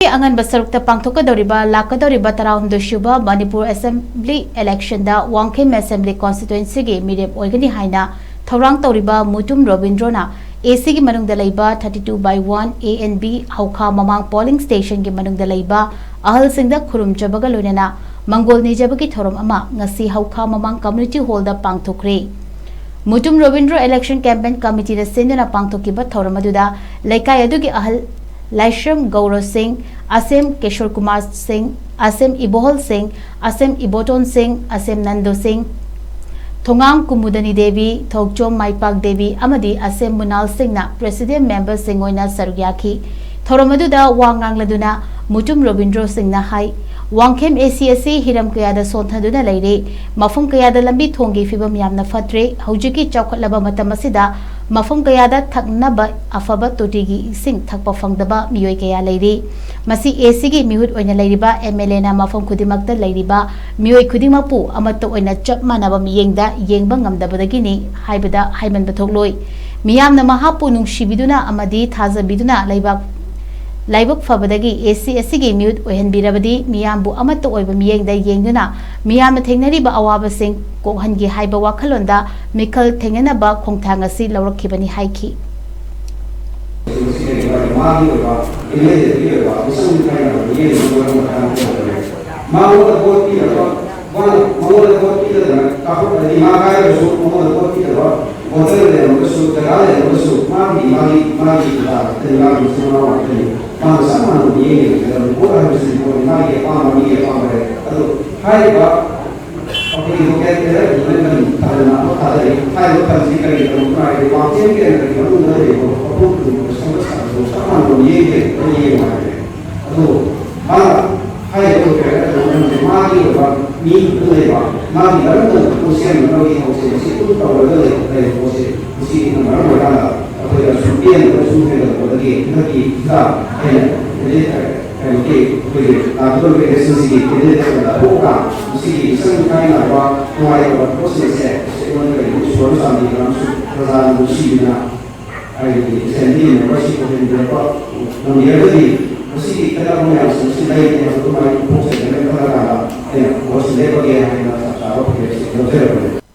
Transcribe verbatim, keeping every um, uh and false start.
ꯑꯉꯟꯕ ꯁꯔꯨꯛꯇ ꯄꯥꯡꯊꯣꯛꯀꯗꯧꯔꯤꯕ ꯂꯥꯛꯀꯗꯧꯔꯤꯕ ꯇꯔꯥꯍꯨꯝꯗꯣꯏ ꯁꯨꯕ ꯃꯅꯤꯄꯨꯔ ꯑꯦꯁꯦꯝꯕ꯭ꯂꯤ ꯏꯂꯦꯛꯁꯟꯗ ꯋꯥꯡꯈꯦꯝ ꯑꯦꯁꯦꯝꯕ꯭ꯂꯤ ꯀꯣꯟꯁꯇꯤꯇ꯭ꯋꯦꯟꯁꯤꯒꯤ ꯃꯤꯔꯦꯞ ꯑꯣꯏꯒꯅꯤ ꯍꯥꯏꯅ ꯊꯧꯔꯥꯡ ꯇꯧꯔꯤꯕ ꯃꯨꯇꯨꯝ ꯔꯣꯕꯤꯟꯗ꯭ꯔꯣꯅ ꯑꯦꯁꯤꯒꯤ ꯃꯅꯨꯡꯗ ꯂꯩꯕ thirty two by one A and B ꯍꯧꯈꯥ ꯃꯃꯥꯡ ꯄꯣꯂꯤꯡ ꯁ꯭ꯇꯦꯁꯟꯒꯤ ꯃꯅꯨꯡꯗ ꯂꯩꯕ ꯑꯍꯜꯁꯤꯡꯗ ꯈꯨꯔꯨꯝꯖꯕꯒ ꯂꯣꯏꯅꯅ ꯃꯪꯒꯣꯜ ꯅꯤꯖꯕꯒꯤ ꯊꯧꯔꯝ ꯑꯃ ꯉꯁꯤ ꯍꯧꯈꯥ ꯃꯃꯥꯡ ꯀꯝꯃ꯭ꯌꯨꯅꯤꯇꯤ ꯍꯣꯜꯗ ꯄꯥꯡꯊꯣꯛꯈ꯭ꯔꯦ꯫ ꯃꯨꯇꯨꯝ ꯔꯣꯕꯤꯟꯗ꯭ꯔꯣ ꯏꯂꯦꯛꯁꯟ ꯀꯦꯝꯄꯦꯟ ꯀꯃꯤꯇꯤꯅ ꯁꯤꯟꯗꯨꯅ ꯄꯥꯡꯊꯣꯛꯈꯤꯕ ꯊꯧꯔꯝ ꯑꯗꯨꯗ ꯂꯩꯀꯥꯏ ꯑꯗꯨꯒꯤ ꯑꯍꯜ ꯂꯥꯏꯁ꯭ꯔꯝ ꯒꯧꯔ ꯁꯤꯡ, ꯑꯁꯦꯝ ꯀꯦꯁꯣꯔ ꯀꯨꯃꯥꯔ ꯁꯤꯡ, ꯑꯁꯦꯝ ꯏꯕꯣꯍꯜ ꯁꯤꯡ, ꯑꯁꯦꯝ ꯏꯕꯣꯇꯣꯟ ꯁꯤꯡ, ꯑꯁꯦꯝ ꯅꯟꯗꯣ ꯁꯤꯡ, ꯊꯣꯉꯥꯝ ꯀꯨꯃꯨꯗꯅꯤ ꯗꯦꯕꯤ, ꯊꯣꯛꯆꯣꯝ ꯃꯥꯏꯄꯥꯛ ꯗꯦꯕꯤ ꯑꯃꯗꯤ ꯑꯁꯦꯝ ꯃꯨꯅꯥꯜ ꯁꯤꯡꯅ ꯄ꯭ꯔꯦꯁꯤꯗꯦꯟ ꯃꯦꯝꯕꯔꯁꯤꯡ ꯑꯣꯏꯅ ꯁꯔꯨꯛ ꯌꯥꯈꯤ꯫ ꯊꯧꯔꯝ ꯑꯗꯨꯗ ꯋꯥ ꯉꯥꯡꯂꯗꯨꯅ ꯃꯨꯇꯨꯝ ꯔꯣꯕꯤꯟꯗ꯭ꯔꯣ ꯁꯤꯡꯅ ꯍꯥꯏ, ꯋꯥꯡꯈꯦꯝ ꯑꯦꯁꯤ ꯑꯁꯤ ꯍꯤꯔꯝ ꯀꯌꯥꯗ ꯁꯣꯟꯊꯗꯨꯅ ꯂꯩꯔꯦ꯫ ꯃꯐꯝ ꯀꯌꯥꯗ ꯂꯝꯕꯤ ꯊꯣꯡꯒꯤ ꯐꯤꯕꯝ ꯌꯥꯝꯅ ꯐꯠꯇ꯭ꯔꯦ꯫ ꯍꯧꯖꯤꯛꯀꯤ ꯆꯥꯎꯈꯠꯂꯕ ꯃꯇꯝ ꯑꯁꯤꯗ ꯃꯐꯝ ꯀꯌꯥꯗ ꯊꯛꯅꯕ ꯑꯐꯕ ꯇꯣꯇꯤꯒꯤ ꯏꯁꯤꯡ ꯊꯛꯄ ꯐꯪꯗꯕ ꯃꯤꯑꯣꯏ ꯀꯌꯥ ꯂꯩꯔꯤ꯫ ꯃꯁꯤ ꯑꯦꯁꯤꯒꯤ ꯃꯤꯍꯨꯠ ꯑꯣꯏꯅ ꯂꯩꯔꯤꯕ ꯑꯦꯝ ꯑꯦꯜ ꯑꯦꯅ ꯃꯐꯝ ꯈꯨꯗꯤꯡꯃꯛꯇ ꯂꯩꯔꯤꯕ ꯃꯤꯑꯣꯏ ꯈꯨꯗꯤꯡꯃꯛꯄꯨ ꯑꯃꯠꯇ ꯑꯣꯏꯅ ꯆꯞ ꯃꯥꯟꯅꯕ ꯃꯤꯠꯌꯦꯡꯗ ꯌꯦꯡꯕ ꯉꯝꯗꯕꯗꯒꯤꯅꯤ ꯍꯥꯏꯕꯗ ꯍꯥꯏꯃꯟꯕ ꯊꯣꯛꯂꯣꯏ꯫ ꯃꯤꯌꯥꯝꯅ ꯃꯍꯥꯛꯄꯨ ꯅꯨꯡꯁꯤꯕꯤꯗꯨꯅ ꯑꯃꯗꯤ ꯊꯥꯖꯕꯤꯗꯨꯅ ꯂꯩꯕꯥꯛ ꯂꯥꯏꯕꯛ ꯐꯕꯗꯒꯤ ꯑꯦꯁꯤ ꯑꯁꯤꯒꯤ ꯃꯤꯍꯨꯠ ꯑꯣꯏꯍꯟꯕꯤꯔꯕꯗꯤ ꯃꯤꯌꯥꯝꯕꯨ ꯑꯃꯠꯇ ꯑꯣꯏꯕ ꯃꯤꯠꯌꯦꯡꯗ ꯌꯦꯡꯗꯨꯅ ꯃꯤꯌꯥꯝꯅ ꯊꯦꯡꯅꯔꯤꯕ ꯑꯋꯥꯕꯁꯤꯡ ꯀꯣꯛꯍꯟꯒꯦ ꯍꯥꯏꯕ ꯋꯥꯈꯜꯂꯣꯟꯗ ꯃꯤꯈꯜ ꯊꯦꯡꯅꯅꯕ ꯈꯣꯡꯊꯥꯡ ꯑꯁꯤ ꯂꯧꯔꯛꯈꯤꯕꯅꯤ ꯍꯥꯏꯈꯤ꯫ ꯃꯥꯒꯤ ꯑꯣꯏꯕ, ꯑꯦꯝ ꯑꯦꯜ ꯑꯦꯒꯤ ꯑꯣꯏꯕ, ꯃꯤꯆꯪ ꯃꯤꯈꯥꯏ ꯅꯥꯏꯕ ꯃꯤꯑꯣꯏ ꯑꯃ ꯑꯣꯏꯔꯒ ꯃꯇꯥꯡ ꯆꯥꯗꯕꯅꯦ꯫ ꯃꯉꯣꯟꯗ ꯚꯣꯠ ꯄꯤꯗꯕ, ꯃꯥꯅ ꯃꯉꯣꯟꯗ ꯚꯣꯠ ꯄꯤꯗꯗꯅ ꯀꯥꯈꯠꯂꯗꯤ, ꯃꯥ ꯀꯥꯏꯔꯒꯁꯨ ꯃꯉꯣꯟꯗ ꯚꯣꯠ ꯄꯤꯗꯕ, ꯚꯣꯇꯔ ꯂꯩꯔꯝꯃꯒꯁꯨ, ꯗꯔꯀꯥꯔ ꯂꯩꯔꯝꯃꯒꯁꯨ, ꯃꯥꯒꯤ, ꯃꯥꯒꯤ, ꯃꯥꯒꯤ ꯈꯨꯗꯥꯡ ꯈꯛꯇꯅꯤ, ꯃꯥꯒꯤ ꯃꯆꯤꯟ ꯃꯅꯥꯎ ꯉꯥꯛꯇꯅꯤ꯫ ꯃꯥꯅ ꯆꯞ ꯃꯥꯟꯅꯕ ꯃꯤꯠꯌꯦꯡ ꯌꯦꯡꯒꯗꯕꯅꯤ꯫ ꯚꯣꯠ ꯍꯥꯏꯕꯁꯤꯗꯤ ꯚꯣꯠꯅꯤ, ꯃꯥꯒꯤ ꯑꯄꯥꯝꯕ, ꯃꯤꯒꯤ ꯑꯄꯥꯝꯕ ꯂꯩ꯫ ꯑꯗꯣ ꯍꯥꯏꯔꯤꯕ ꯑꯩꯈꯣꯏꯒꯤ ꯂꯣꯀꯦꯜ ꯀꯦꯗꯔ ꯗꯤꯕ꯭ꯂꯞꯃꯦꯟ ꯐꯟ ꯑꯃ ꯊꯥꯗꯔꯤ꯫ ꯍꯥꯏꯔꯤꯕ ꯐꯟꯁꯤ ꯀꯔꯤꯒꯤꯗꯃꯛꯇꯅꯣ ꯍꯥꯏꯔꯗꯤ, ꯋꯥꯡꯈꯦꯝ ꯀꯦꯟꯗ꯭ꯔꯒꯤ ꯃꯅꯨꯡꯗ ꯂꯩꯔꯤꯕ ꯃꯐꯝ ꯈꯨꯗꯤꯡꯃꯛꯇ ꯁꯦꯝꯒꯠ ꯁꯥꯒꯠꯄꯗꯣ ꯆꯞ ꯃꯥꯟꯅꯕ ꯃꯤꯠꯌꯦꯡ ꯌꯦꯡꯉꯨ ꯍꯥꯏꯕꯅꯦ꯫ ꯑꯗꯣ ꯃꯥꯅ ꯍꯥꯏꯔꯤꯕ ꯂꯣꯀꯦꯜ ꯀꯦꯗꯔ ꯗꯤꯕ꯭ꯂꯞꯃꯦꯟꯁꯦ ꯃꯥꯒꯤ ꯑꯣꯏꯕ ꯃꯤ ꯈꯛꯇ ꯂꯩꯕ, ꯃꯥꯒꯤ ꯃꯔꯝꯗ ꯈꯛꯇ ꯁꯦꯝꯅꯕꯒꯤ ꯊꯕꯛꯁꯦ ꯃꯁꯤ ꯑꯗꯨꯝ ꯇꯧꯔꯒ ꯂꯩ-, ꯂꯩꯕ ꯄꯣꯠꯁꯦ, ꯃꯁꯤꯅ ꯃꯔꯝ ꯑꯣꯏꯔꯀꯥꯟꯗ ꯑꯩꯈꯣꯏꯗ ꯁꯨꯝ ꯄꯦꯟꯗꯕ ꯁꯨꯝ ꯍꯦꯟꯒꯠꯂꯛꯄꯗꯒꯤ ꯍꯟꯗꯛꯀꯤ ꯍꯤꯗꯥꯛ ꯑꯩꯅ ꯍꯧꯖꯤꯛ ꯀꯩꯅꯣꯒꯤ ꯑꯩꯈꯣꯏꯒꯤ ꯂꯥꯛꯀꯗꯧꯔꯤꯕ ꯏꯂꯦꯛꯁꯟꯁꯤꯒꯤ ꯀꯦꯟꯗꯤꯗꯦꯠ ꯑꯣꯏꯅ ꯊꯣꯛꯑꯒ ꯃꯁꯤꯒꯤ ꯃꯤꯆꯪ ꯃꯤꯈꯥꯏ ꯅꯥꯏꯕ ꯅꯨꯡꯉꯥꯏꯇꯕ ꯄꯣꯠꯁꯤꯡꯁꯦ ꯑꯩꯉꯣꯟꯗ ꯀꯔꯤꯒꯨꯝꯕ ꯏꯁꯣꯔꯅ ꯆꯥꯟꯕꯤꯗꯨꯅ ꯑꯃꯁꯨꯡ ꯄ꯭ꯔꯖꯥꯅ ꯅꯨꯡꯁꯤꯕꯤꯗꯨꯅ ꯍꯥꯏꯕꯗꯤ ꯐꯦꯃꯤꯂꯤ ꯃꯦꯝꯕꯔꯁꯤꯡ ꯑꯣꯏꯍꯟꯕꯤꯔꯛꯄ ꯉꯝꯕꯤꯔꯒꯗꯤ ꯃꯁꯤꯒꯤ ꯈꯦꯠꯅꯕ ꯃꯌꯥꯝꯁꯤꯡ ꯑꯁꯤ ꯂꯩꯔꯤ ꯍꯥꯏꯕꯗꯨ ꯃꯥꯏ ꯐꯣꯡꯁꯤꯟꯒꯅꯤ ꯈꯜꯂꯀꯥꯟꯗ ꯑꯩꯅ ꯃꯣꯠꯁꯤ ꯂꯦꯞꯄꯒꯦ ꯍꯥꯏꯅ ꯆꯞ ꯆꯥꯕ ꯐꯤꯔꯦꯞꯁꯤ ꯂꯧꯖꯔꯕꯅꯤ꯫